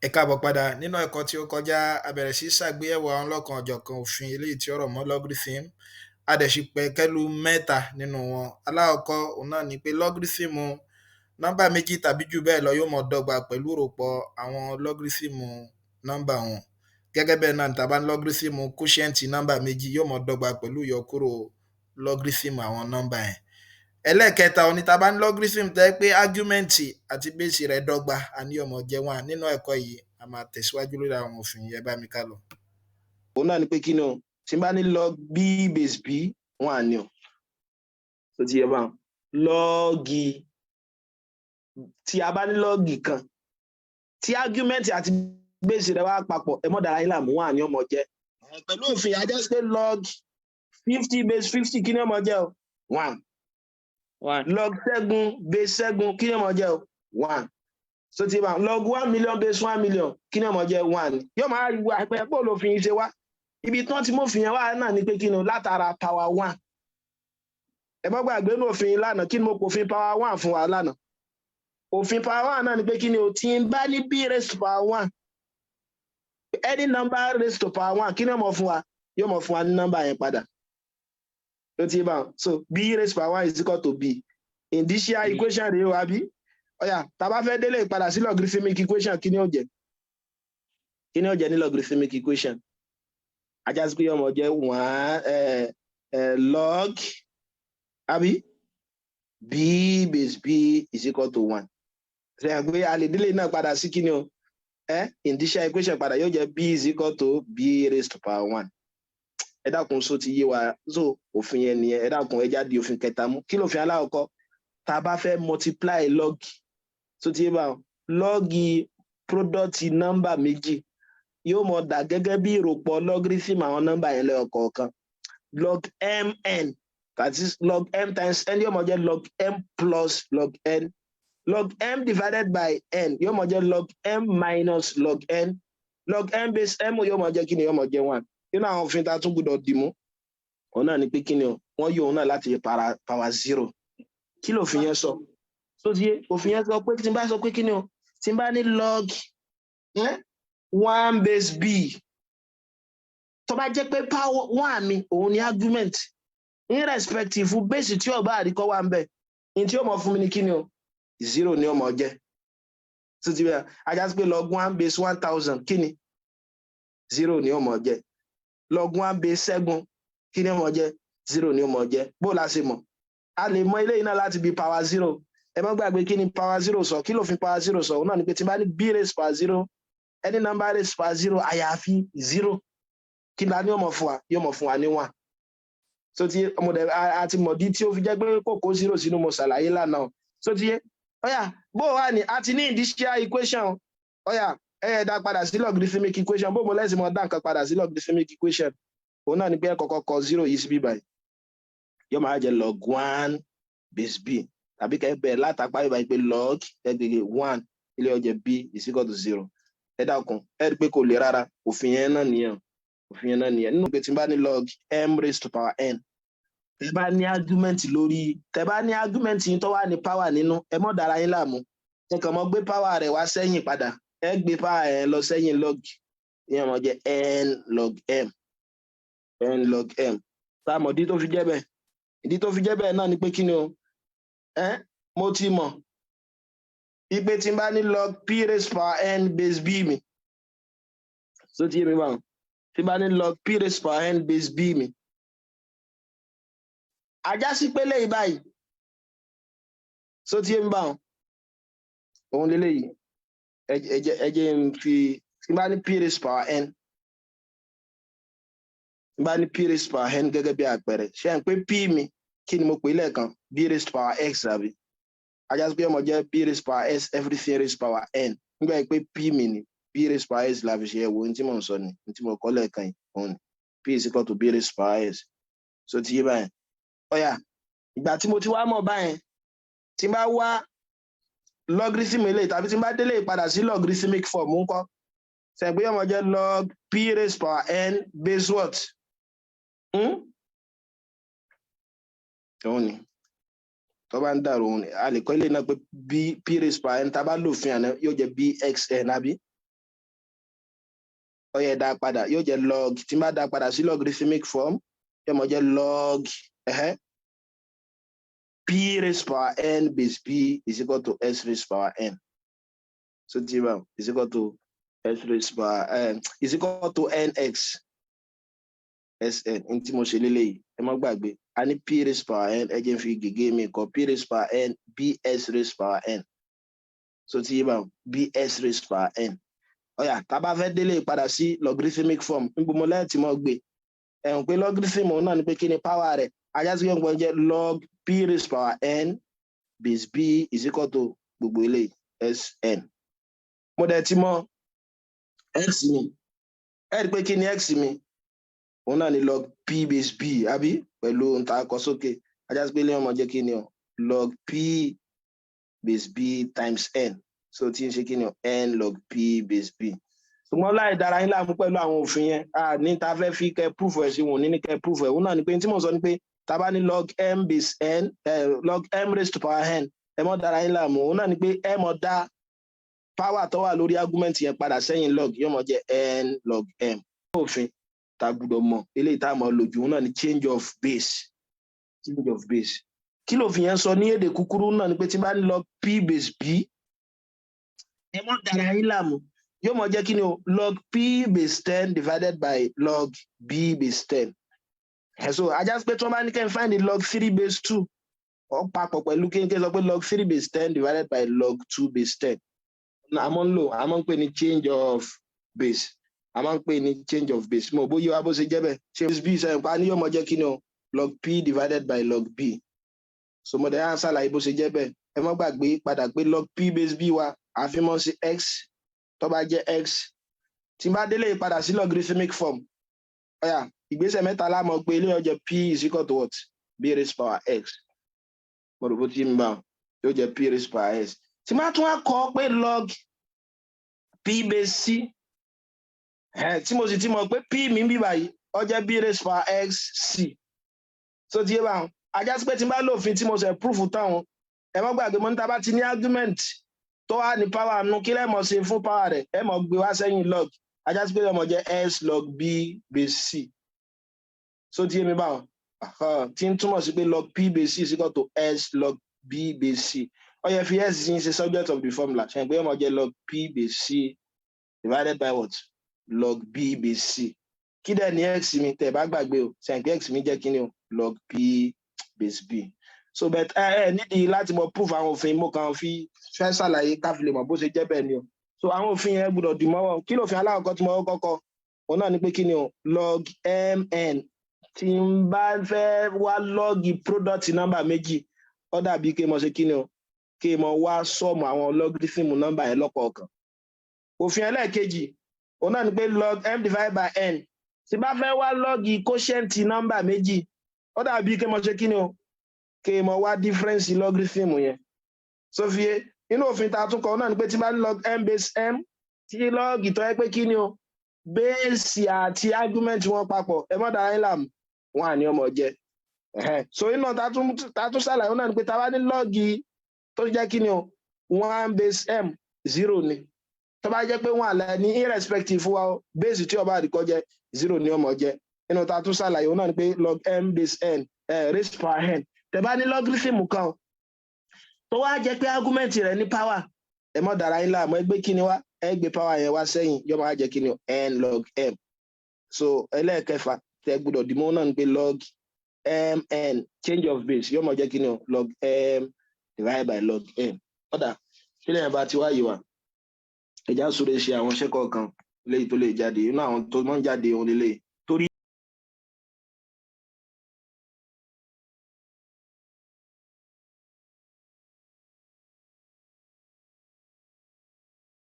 Ẹ káàbọ̀ padà. Nínú ẹ̀kọ́ tí ó kọjá, a bẹ̀rẹ̀ sí ṣàgbéyẹ̀wò àwọn ọlọ́kan-ò-jọ̀kan òfin eléyìí tí ó rọ̀ mọ́ logarithm. A dẹ̀ sì pẹ̀kẹ́lu mẹ́ta nínú wọn. Alákọ̀ọ́kọ́ òun náà ni pé logarithm nọ́mbà méjì tàbí jù bẹ́ẹ̀ lọ yóò máa dọ́gba pẹ̀lú ìròpọ̀ àwọn logarithm nọ́mbà wọn. Gẹ́gẹ́ bẹ́ẹ̀ náà, tá a bá ní logarithm quotient nọ́mbà méjì yóò máa dọ́gba pẹ̀lú ìyọkúrò logarithm àwọn nọ́mbà yẹn. Ẹlẹ́ẹ̀kẹta òun ni tá a bá ní logarithm tó jẹ́ pé argument àti base rẹ̀ dọ́gba, a ní yóò máa jẹ́ one. Nínú ẹ̀kọ́ yìí, a máa tẹ̀síwájú lórí àwọn òfin yìí. Ẹ bá mi ká lọ. Òun náà ni pé kí ni o? Tí n bá ní log b base b, one ni o. Tó ti yẹ báwọn, log tí a bá ní log kan tí argument àti base rẹ̀ wá papọ̀, ẹ mọ́ dára yín láàmú, one ni ó máa jẹ́. Pẹ̀lú òfin àjẹsí pé log 50 base 50, kí ni ó máa jẹ́ o? One. One. Log Ṣẹ́gun base Ṣẹ́gun, kí ni ó máa jẹ́ o? One. So ti bá log 1 million base 1 million, kí ni ó máa jẹ́? One. Yóò máa wá pé bó lófin ṣe wá. Ibi tí wọ́n ti mófin yẹn wá náà ni pé kí ni? Látara power one. Ẹ má gbàgbé ní òfin lánàá, kí ni mo kò òfin power one fún wa lánàá? Òfin power one náà ni pé kí ni o? Tí n bá ní b raised to power one, any number raised to power one, kí ni ó máa fún wa? Yóò máa fún wa ní nọ́mbà yẹn padà. Ló ti bá wọn. So b raised to power one is equal to b. Indicial equation rèé o, àbí? Ó yá, tá a bá fẹ́ délé padà sí logarithmic equation, kí ni ó jẹ́? Kí ni ó jẹ́ ní logarithmic equation? Á já sí pé yóò máa jẹ́ one log, àbí, b base b is equal to one. Ṣe é pé a lè délé náà padà sí kí ni o? Indicial equation padà yóò jẹ́ b is equal to b raised to power one. Ẹ dákun, so ti yé wa? So òfin yẹn nìyẹn. Ẹ dákun, ẹ já di òfin kẹta mú. Kí lófin alákọ̀ọ́kọ́? Tá a bá fẹ́ multiply log, tó ti yé bá wọn, log product nọ́mbà méjì yóò mọ dà gẹ́gẹ́ bí ìròpọ̀ logarithm àwọn nọ́mbà yẹn lẹ́yọ kọ̀ọ̀kan. Log mn, that is log m times n, yóò mọ jẹ́ log m plus log n. Log m divided by n yóò mọ jẹ́ log m minus log n. Log m base m yóò mọ jẹ́ kí ni? Yóò mọ jẹ́ one. Nínú àwọn òfin tá a tún gbọ́dọ̀ dì mú, òun náà ni pé kí ni o? Wọ́n yọ òun náà láti power zero. Kí lòfin yẹn sọ? Tó ti yé, òfin yẹn sọ pé tí n bá sọ pé kí ni o? Tí n bá ní log one base b, tó bá jẹ́ pé power one mi òun ni argument, irrespective base tí ó bá àríkọ́ wà ń bẹ̀ ní tí ó mọ̀ fún mi ní kí ni o? Zero ni ó mọ̀ jẹ́. Tó ti bẹ́ẹ̀, á já sí pé log one base 1,000, kí ni? Zero ni ó mọ̀ jẹ́. Log one base Ṣẹ́gun, kí ni ó mọ̀ jẹ́? Zero ni ó mọ̀ jẹ́. Bó la ṣe mọ̀? A lè mọ eléyìí náà láti bí power zero. Ẹ má gbàgbé, kí ni power zero sọ? Kí ló fi power zero sọ? Òun náà ni pé tí n bá ní b raised power zero, any number raised power zero àyàfi zero, kí la ní ó mọ̀ fún wa? Yóò mọ̀ fún wa ní one. So ti ọmọdé àti mọ̀dí tí ó fi jẹ́ pé kò kó zero sínú, mo ṣàlàyé lánàá. So ti yé? Ó yá, bó wà ní a ti ní indicial equation. Ó yá, ẹ yẹ dá padà sí logarithmic equation. Bó mo lẹ́sìn mọ́ dá nǹkan padà sí logarithmic equation, òun náà ni pé ẹ kọ́kọ́ kọ zero yìí síbí báyìí, yóò máa jẹ́ log one base b, tàbí kẹ́ bẹ̀rẹ̀ látàpá yóò bá yìí pé log ẹgbẹ̀rẹ̀ one ilé ọjọ́ b is equal to zero. Ẹ dákun, ẹ rí i pé kò le rárá. Òfin yẹn náà nìyẹn, òfin yẹn náà nìyẹn. Nínú pé tí n bá ní log m raised to power n, tẹ bá ní argument lórí, tẹ bá ní argument yín tó wà ní power nínú, ẹ mọ́ dára yín láàmú, ẹ kàn mọ́ gbé power rẹ̀ wá sẹ́yìn padà. Ẹ gbé power yẹn lọ sẹ́yìn log, ìyẹn mọ̀ jẹ́ n log m, n log m. Tá a mọ̀ ìdí tó fi jẹ́ bẹ́ẹ̀? Ìdí tó fi jẹ́ bẹ́ẹ̀ náà ni pé kí ni o? Ẹ mo ti mọ̀ ipe tí n bá ní log p raised power n base b mi, so ti yé mi báwọn? Tí n bá ní log p raised power n base b mi, á já sí pé léyìí báyìí, so ti yé mi báwọn? Òun lélẹ́yìí. Ẹ jẹ́ n fi, tí n bá ní p raised power n, tí n bá ní p raised power n gẹ́gẹ́ bí àpẹẹrẹ, ṣe é pé p mi, kí ni mo pè é lẹ́ẹ̀kan? B raised power x, àbí? Á já sí pé ó máa jẹ́ b raised power s everything raised power n. Nígbà yìí pé p mi ni b raised power s la fi ṣe. Ẹ̀wò ní tí mò ń sọ ni ní tí mo kọ́ lẹ́ẹ̀kan yìí, òun ni p is equal to b raised power s. So ti yé báyẹn? Ó yá, ìgbà tí mo ti wá mọ̀ báyẹn, tí n bá wá logarithm eléyìí tàbí tí n bá délé padà sí logarithmic form ńkọ́? Ṣe pé ó máa jẹ́ log p raised power n base what? Hmm? Òun ni tó bá ń dàrú, òun ni a lè kọ́ ilé náà pé b p raised power n, tá a bá lòfin àná, yóò jẹ́ bxn, àbí? Ó yẹ dá padà, yóò jẹ́ log. Tí n bá dá padà sí logarithmic form, yóò mọ jẹ́ log p raised power n base b is equal to s raised power n. So tí bá is equal to s raised power is equal to nx sn. N tí mo ṣe lélẹ́yìí, ẹ má gbàgbé, a ní p raised power n. Ẹ jẹ́ n fi gègé mi kọ p raised power n bs raised power n. So tí bá bs raised power n. Ó yá, tá a bá fẹ́ délé padà sí logarithmic form, níbo mo lẹ́yìn tí mo gbé ẹ̀hún pé logarithm òun náà ni pé kí ni power rẹ̀ ajá sí gbọ́n jẹ́ log p raised power n base b is equal to gbogbo eléyìí sn. Mo dẹ̀ ti mọ x mi. Ẹ rí i pé kí ni x mi? Òun náà ni log p base b, àbí? Pẹ̀lú ohun tá a kọ sókè, ajá sí pé ilé ọmọ jẹ́ kí ni o? Log p base b times n. So tí ń ṣe kí ni o? N log p base b. Ṣùgbọ́n láì dára yín láàmú pẹ̀lú àwọn òfin yẹn, a ní ta fẹ́ fi kẹ́ proof ẹ̀ sí wọn ní kẹ́ proof ẹ̀. Òun náà ni pé tí mo sọ ni pé tá bá ní log m base n, log m raised to power n, ẹ mọ́ dára yín láàmú. Òun náà ni pé ẹ mọ̀ dá power tó wà lórí argument yẹn padà sẹ́yìn log, yóò mọ̀ jẹ́ n log m. Òfin tá gbọ́dọ̀ mọ̀ eléyìí tá a mọ̀ lójú, òun náà ni change of base. Change of base, kí lòfin yẹn sọ ní èdè kúkúrú? Náà ni pé tí bá ní log p base b, ẹ mọ́ dára yín láàmú, yóò mọ jẹ́ kí ni o? Log p base 10 divided by log b base 10. So ajá sí pé tí wọ́n bá ní kẹ́ n find the log three base two, ó papọ̀ pẹ̀lú kí n kí n sọ pé log three base 10 divided by log two base 10. A máa ń lò, a máa ń pè ní change of base. A máa ń pè ní change of base. Mo bóyá wa bó ṣe jẹ́ bẹ́ẹ̀ ṣe base b sẹ́yìn pa ní, yóò mọ jẹ́ kí ni o? Log p divided by log b. So mo dẹ̀ á ṣàlàyé bó ṣe jẹ́ bẹ́ẹ̀. Ẹ má gbàgbé padà pé log p base b wa àfimọ́ sí x tó bá jẹ́ x. Tí n bá délé padà sí logarithmic form, ó yá, ìgbésẹ̀ mẹ́ta la mọ̀ pé ilé ọjọ́ p is equal to what? B raised power x. Mo rò bó ti ń bá yóò jẹ́ p raised power x. Tí n bá tún wá kọ pé log p base c, tí mo sì ti mọ̀ pé p mi ń bí báyìí, ó jẹ́ b raised power x c. So ti yé báwọn, ajá sí pé tí n bá lòfin tí mo ṣe proof táwọn, ẹ má gbàgbé mo ní tá bá ti ní argument tó wà ní power nù, kí lẹ́mọ̀ ṣe fún power rẹ̀? Ẹ mọ̀ gbé wá sẹ́yìn log. Ajá sí pé ọmọ jẹ́ s log b base c. So ti yé mi báwọn, tí ń túmọ̀ sí pé log p base c is equal to s log b base c. Ó yẹ fi s ń ṣe subject of the formula ṣe pé ọmọ jẹ́ log p base c divided by what? Log b base c. Kí dẹ̀ ní x mi? Tẹ̀ bá gbàgbé o, ṣe pé x mi jẹ́ kí ni o? Log p base b. So but ẹ nídìí láti mọ proof àwọn òfin, mo kàn fi fẹ́ ṣàlàyé ká fi lè mọ̀ bó ṣe jẹ́ bẹ́ẹ̀ ni o. So àwọn òfin yẹn gbọ́dọ̀ dì mọ́wọ́. Kí lòfin alákọ̀ọ́kọ́ tí mo kọ́kọ́? Òun náà ni pé kí ni o? Log mn. Tí n bá fẹ́ wá log product nọ́mbà méjì, ó dàbí kí mo ṣe kí ni o? Kí mo wá sum àwọn logarithm nọ́mbà yẹn lọ́kọ̀ọ̀kan. Òfin ẹlẹ́ẹ̀kejì, òun náà ni pé log m divided by n. Tí bá fẹ́ wá log quotient nọ́mbà méjì, ó dàbí kí mo ṣe kí ni o? Kí mo wá difference logarithm yẹn. Sófìyé inú òfin tá a tún kọ náà ni pé tí bá ní log m base m, tí log tó yẹ pé kí ni o? Base àti argument wọn papọ̀, ẹ mọ́ dára yín láàmú, wọn à ní ọmọ jẹ. So iná tá tún ṣàlàyé náà ni pé tá a bá ní log tó jẹ́ kí ni o? One base m, zero ni. Tó bá jẹ́ pé wọn àlẹ́ ní, irrespective wa o, base tí ó bá àdìkọ́ jẹ́, zero ni ọmọ jẹ́. Inú tá tún ṣàlàyé náà ni pé log m base n, raised power n, tẹ́ bá ní logarithm kan tó wá jẹ́ pé argument rẹ̀ ní power, ẹ mọ́ dára yín láàmú, ẹ gbé kíni wá? Ẹ gbé power yẹn wá sẹ́yìn, yóò máa jẹ́ kíni? N log m. So ẹlẹ́ẹ̀kẹfà tẹ́ gbọ́dọ̀ dìmọ́ náà ni pé log mn, change of base, yóò máa jẹ́ kíni o? Log m divided by log n. Ọ̀dà sílẹ̀ yẹn bá ti wáyé wa, ẹ̀já sóre ṣe àwọn iṣẹ́ kọ̀ọ̀kan léyìí tó lè jáde inú àwọn tó máa ń jáde òun lélẹ̀.